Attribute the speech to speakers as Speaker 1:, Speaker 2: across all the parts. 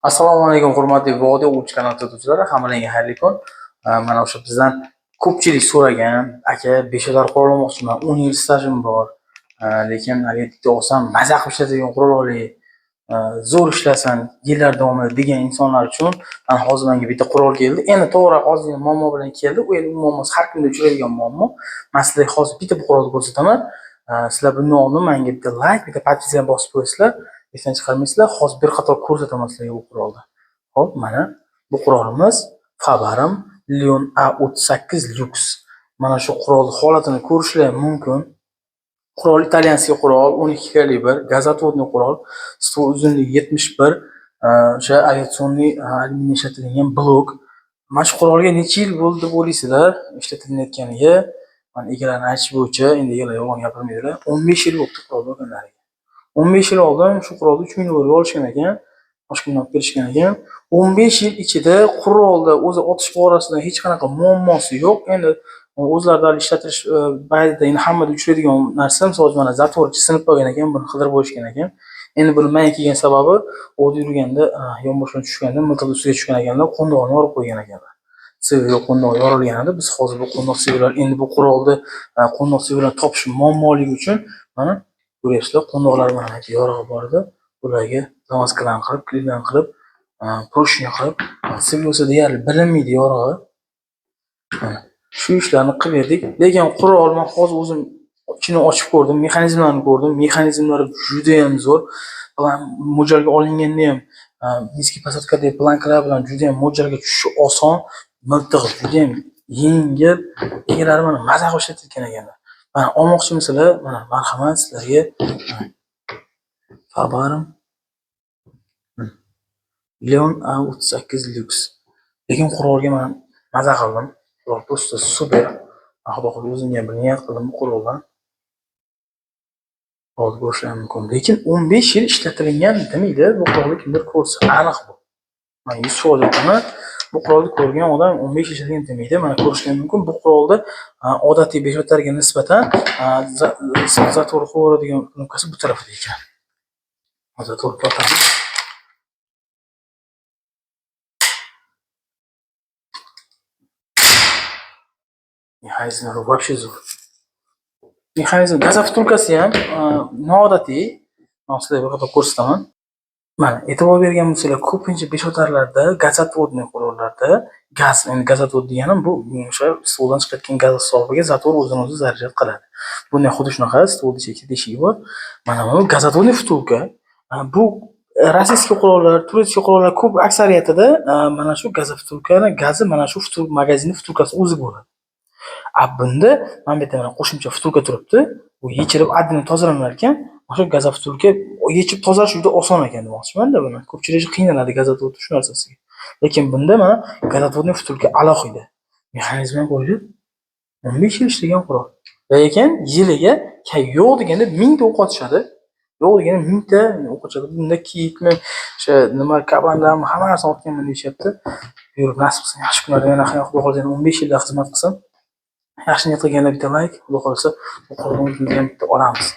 Speaker 1: Assalomu alaykum, hurmatli Vodiy o'quvchi kanali kuzatuvchilari, hammalarga xayrli kun. Mana o'sha bizdan ko'pchilik so'ragan, aka, beshotar qurol olmoqchiman, 10 yil stajim bor. Lekin agar bitta olsam, maza qilib ishlatadigan qurol olay, zo'r ishlasin yillar davomida degan insonlar uchun mana hozir menga bitta qurol keldi. Endi to'g'ri, ozgina muammo bilan keldi. U endi muammosi har kimda uchraydigan muammo. Men sizlarga hozir bitta bu qurolni ko'rsataman. Sizlar bundan oldin menga bitta like, bitta подписка bosib qo'yasizlar. Esdan chiqarmaysizlar. Hozir bir qator ko'rsataman sizlarga bu qurolni. Xo'p, mana bu qurolimiz Fabarm Leon A38 Lux. Mana shu qurolni holatini ko'rishlar mumkin. Qurol итальянский qurol, 12 kalibr, газоотводный qurol, ствол uzunligi 71, o'sha авиационный alyumin ishlatilgan blok. Mana shu qurolga necha yil bo'ldi deb o'ylaysizlar ishlatilayotganiga? Mana egalarini aytishi bo'yicha, endi egalar yolg'on gapirmaydilar. 15 yil bo'libdi qurolni olganlariga. 15 yil oldin shu qurolni 3000 dollarga olishgan ekan. Toshkentdan olib kelishgan ekan. 15 yil ichida qurolda o'zi otish borasida hech qanaqa muammosi yo'q. Endi o'zlarida hali ishlatilish paytida endi hammada uchraydigan narsa, misol uchun, mana затвор sinib qolgan ekan, buni qidirib bo'lishgan ekan. Endi buni menga kelgan sababi, ovda yurganda yonboshdan tushganda miltiq ustiga tushgan ekanlar, qo'ndog'ini yorib qo'ygan ekanlar. Цевь qo'ndog'i yorilgan edi. Biz hozir bu qo'ndoq цевь lar, endi bu qurolni qo'ndoq цевь lar topish muammoligi uchun mana ko'ryapsizlar, qo'ndoqlar mana yorig'i bor edi. Bularga замазка larni qilib, клей larni qilib, прочный qilib, цевь bo'lsa deyarli bilinmaydi yorig'i. Mana shu ishlarni qilib berdik. Lekin qurol men hozir o'zim ichini ochib ko'rdim, mexanizmlarini ko'rdim. Mexanizmlari juda ham zo'r. Plan mo'ljalga olinganda ham низкий посадка dagi plankalar bilan juda ham mo'ljalga tushishi oson. Miltig'i juda ham yengil. Egalari mana maza qilib ishlatayotgan ekanlar. Mana olmoqchimisizlar? Mana marhamat sizlarga. Fabarm Leon A38 Lux. Lekin qurolga man maza qildim. Qurol просто супер. Xudo xohlasa, o'zimga bir niyat qildim bu quroldan. Qurolni ko'rishlar mumkin. Lekin 15 yil ishlatilgan demaydi. Bu qurolni kimdir ko'rsa, aniq bu. Man 100% aytaman. Bu qurolni ko'rgan odam 15 yil ishlatilgan demaydi. Mana ko'rishlar mumkin. Bu qurolni odatiy beshotarga nisbatan затвор qo'yadigan knopkasi bu tarafda ekan. Затвор tortamiz. Mexanizmlari вообще zo'r. Mexanizm газовтулка si ham noodatiy. Man sizlarga bir qator ko'rsataman. Mana e'tibor bergan bo'lsanglar, ko'pincha beshotarlarda, газоотводный qurollarda gaz, endi газоотвод deganim bu o'sha ствол dan chiqayotgan gaz hisobiga затвор o'zini o'zi заряжать qiladi. Bunda xuddi shunaqa ствол ichida teshigi bor. Mana bu газоотводный втулка. Bu российский qurollar, турецкий qurollar ko'p aksariyatida mana shu газовтулка ni gazi mana shu magazinni втулка si o'zi bo'ladi. A bunda mana bu yerda mana qo'shimcha втулка turibdi. Bu yechilib отдельно tozalanar ekan. O'sha газовтулка yechib tozalash juda oson ekan demoqchimanda buni. Ko'pchilik qiynaladi газоотвод shu narsasiga. Lekin bunda mana газоотводный втулка alohida. Mexanizmi qo'yilib 15 yil ishlagan qurol. Lekin yiliga yo'q deganda 1000 ta o'q otishadi. Yo'q deganda 1000 ta o'q otishadi. Bunda kiyikmi, o'sha nima kabanlarmi, hamma narsani otganman deyishyapti. Yurib nasib qilsin, yaxshi kunlarda yana Xudo xohlasa yana 15 yilda xizmat qilsin. Yaxshi niyat qilganlar bitta like, Xudo xohlasa bu qurolni o'zimizga ham bitta olamiz.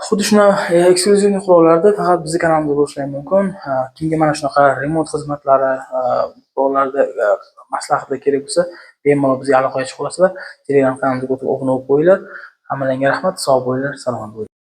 Speaker 1: Xuddi shunaqa эксклюзивный qurollarni faqat bizni kanalimizda ko'rishlar mumkin. Kimga mana shunaqa remont xizmatlari, qurollarda maslahatlar kerak bo'lsa, bemalol bizga aloqaga chiqa olasizlar. Telegram kanalimizga o'tib obuna bo'lib qo'yinglar. Hammalarga rahmat, sog' bo'linglar, salomat bo'linglar.